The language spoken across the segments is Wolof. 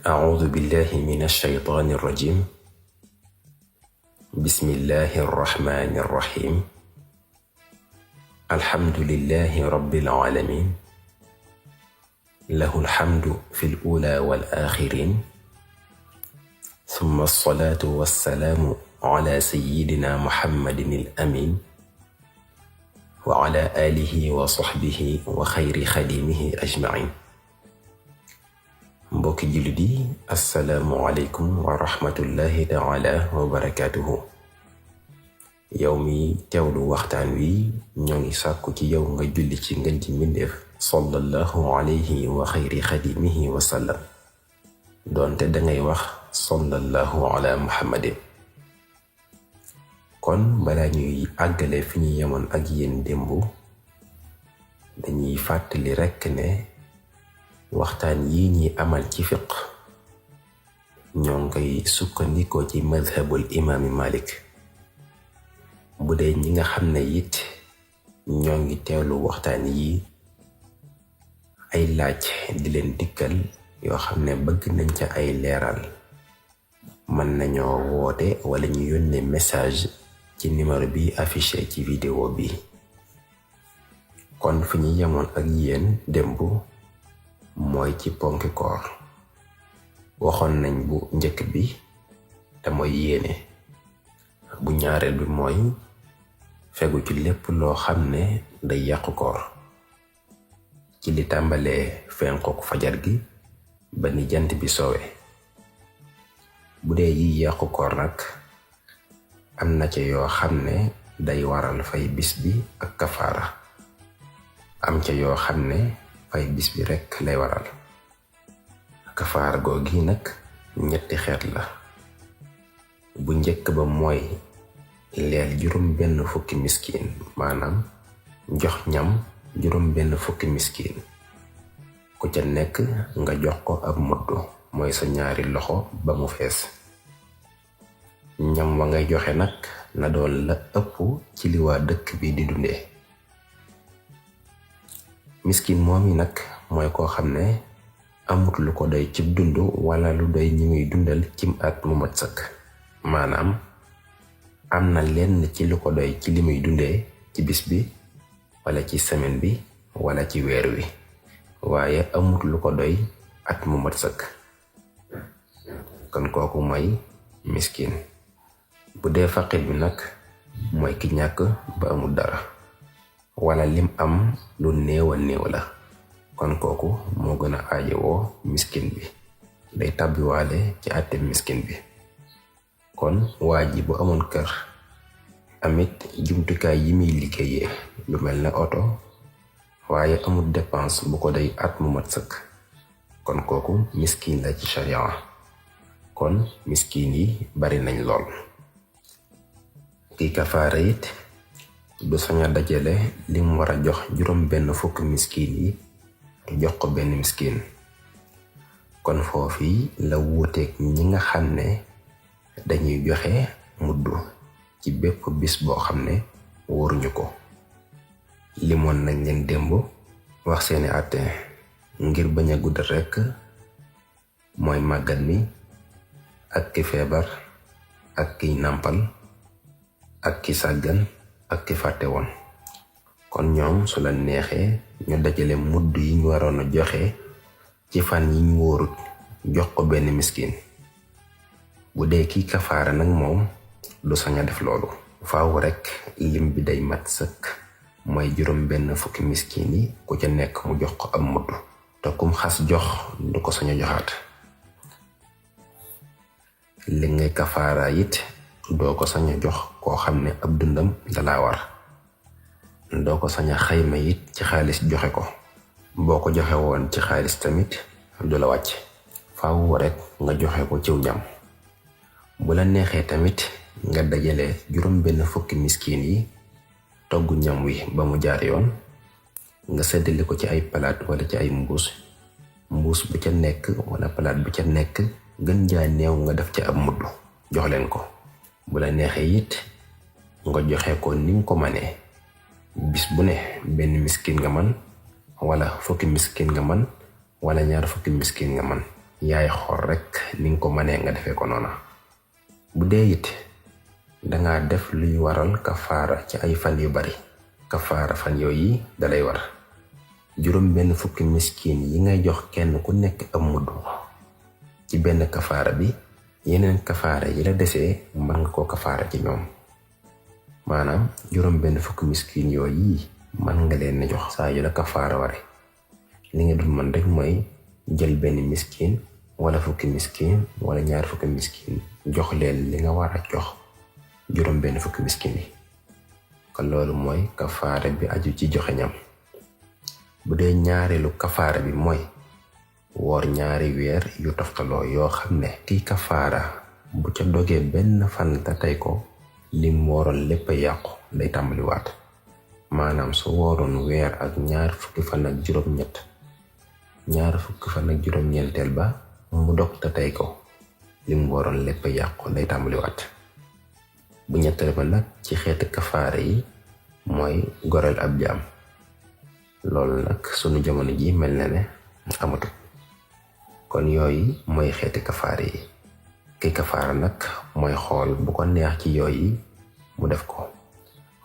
أعوذ بالله من الشيطان الرجيم. بسم الله الرحمن الرحيم. الحمد لله رب العالمين، له الحمد في الأولى والآخرين، ثم الصلاة والسلام على سيدنا محمد الأمين وعلى آله وصحبه وخير خديمه أجمعين. mbokki jullit yi, assalaamu aleykum wa rahmatullahi taala wa barakaatuhu. yow mi teewlu waxtaan wi ñoo ngi sàkku ci yow nga julli ci ngën ci mbindeef sallallahu alayhi wa xayri xadimihi wa sallam, doonte dangay wax sallallahu ala muhammadin. kon balaa ñuy àggale fi ñu yemoon ak yéen démb, dañuy fàttali rekk ne waxtaan yi ñi amal ci fiq ñoo ngi koy sukkandikoo ci madhabul imaami Malik. bu dee ñi nga xam ne it ñoo ngi teewlu waxtaan yi, ay laaj di leen dikkal yoo xam ne bëgg nañ ca ay leeral, mën nañoo woote wala ñu yónnee message ci numéro bi affiché ci vidéo bi. kon fi ñu yemoon ak yéen démb mooy ci ponki koor. waxoon nañ bu njëkk bi te mooy yéene. bu ñaareel bi mooy fegu ci lépp loo xam ne day yàqu koor, ci li tàmbalee fenkook fajar gi ba ni jant bi sowe. bu dee yi yàqu koor nag, am na ca yoo xam ne day waral fay bis bi ak kafaara, am ca yoo xam ne fay bis bi rekk lay waral. kafaara googi nag ñetti xeet la. bu njëkk ba mooy leel juróom benn fukki miskin, maanaam jox ñam juróom benn fukki miskin. ku ca nekk nga jox ko ab muddu, mooy sa ñaari loxo ba mu fees. ñam wa ngay joxe nag na doon la ëpp ci li waa dëkk bi di dundee. miskin moom yi nag mooy koo xam ne amut lu ko doy cib dund wala lu doy ñi muy dundal cim at mu mat sëkk. maanaam am na lenn ci lu ko doy ci li muy dundee ci bis bi wala ci semaine bi wala ci weer wi, waaye amut lu ko doy at mu mat sëkk. kon kooku mooy miskin. bu dee faqir bi nag mooy ki ñàkk ba amul dara, wala lim am lu néew a néew la. kon kooku moo gën a aajowoo miskin bi, day tàbbiwaale ci àtte miskin bi. kon waa ji bu amoon kër, amit jumtukaay yi muy liggéeyee lu mel ne oto, waaye amul dépense bu ko day at mu mat sëkk, kon kooku miskin la ci sharia. kon miskin yi bari nañ lool. kiy kafaara it du sañ a dajale lim war a jox juróom benn fukk miskin yi jox ko benn miskin. kon foofi la wuuteeg ñi nga xam ne dañuy joxe muddu ci bépp bis boo xam ne wóoruñu ko. limoon nañ leen démb wax seeni àtte ngir bañ a guddal rekk. mooy màggat mi ak ki feebar ak kiy nàmpal ak ki sàggan ak ki fàtte woon. kon ñoom su la neexee ñu dajale mudd yi ñu waroon a joxe ci fan yi ñu wóorut jox ko benn miskin. bu dee kii kafaara nag moom du sañ a def loolu. faaw rekk lim bi day mat sëkk, mooy juróom benn fukki miskin yi ku ca nekk mu jox ko ab mudd, te kum xas jox du ko sañ a joxaat. li ngay kafaara it doo ko sañ a jox koo xam ne ab dundam dalaa war. doo ko sañ a xayma it ci xaalis joxe ko. boo ko joxe woon ci xaalis tamit du la wàcc. faaw rekk nga joxe ko ciw ñam. bu la neexee tamit nga dajale juróom benn fukki miskin yi, togg ñam wi ba mu jaar yoon, nga seddali ko ci ay palaat wala ci ay mbuus bu ca nekk wala palaat bu ca nekk gën jaa néew nga def ca ab mudd jox leen ko. bu la neexee it nga joxe ko ni nga ko manee. bis bu ne benn miskin nga man, wala fukki miskin nga man, wala ñaar fukki miskin nga man. yaay xool rek ni nga ko mënee nga defee ko noona. bu dee it danga def luy waral kafaara ci ay fan yu bari, kafaara fan yooyu dalay war. 40 miskin yi ngay jox kenn ku nekk am mudd ci benn kafaara bi, yeneen kafaara yi la desee mën nga koo kafaara ci ñoom. maanaam 40 miskin yooyu mën nga leen a jox saa yu la kafaara ware. li nga dul mën rek mooy jël benn miskin wala 10 miskin wala 20 miskin jox leen li nga war a jox 40 miskin yi. kon loolu mooy kafaara bi aju ci joxe ñam. bu dee ñaareelu kafaara bi mooy woor 2 weer yu toftaloo yoo xam ne kii kafaara bu ca dogee benn fan te tey ko lim wooroon lépp a yàqu, day tàmbaliwaat. maanaam su wooroon weer ak 20 fan ak juróom-ñett, 20 fan ak juróom-ñeenteel ba mu dog te tey ko lim wooroon lépp a yàqu, day tàmbaliwaat. bu ñetteel ba nag ci xeeti kafaara yi mooy goreel ab jaam. loolu nag sunu jamono ji mel na ne amatu. kon yooyu mooy xeeti kafaara yi. ki kafaara nag mooy xool bu ko neex ci yooyu mu def ko.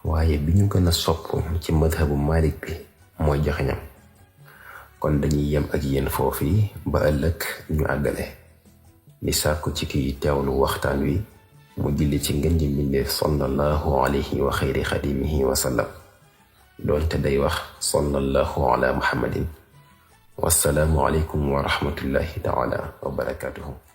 waaye bi ñu gën a sopp ci madhabu Malik bi mooy joxe ñam. kon dañuy yem ak yéen foofu ba ëllëg ñu àggale. di sàkku ci kiy teewlu waxtaan wi mu julli ci ngën ji mbindeef sallallahu alayhi wa xayri xadimihi wa sallam, doonte day wax sallallahu ala muhammadin. wassalaamu aleykum wa rahmatullahi taala wa barakatuhu.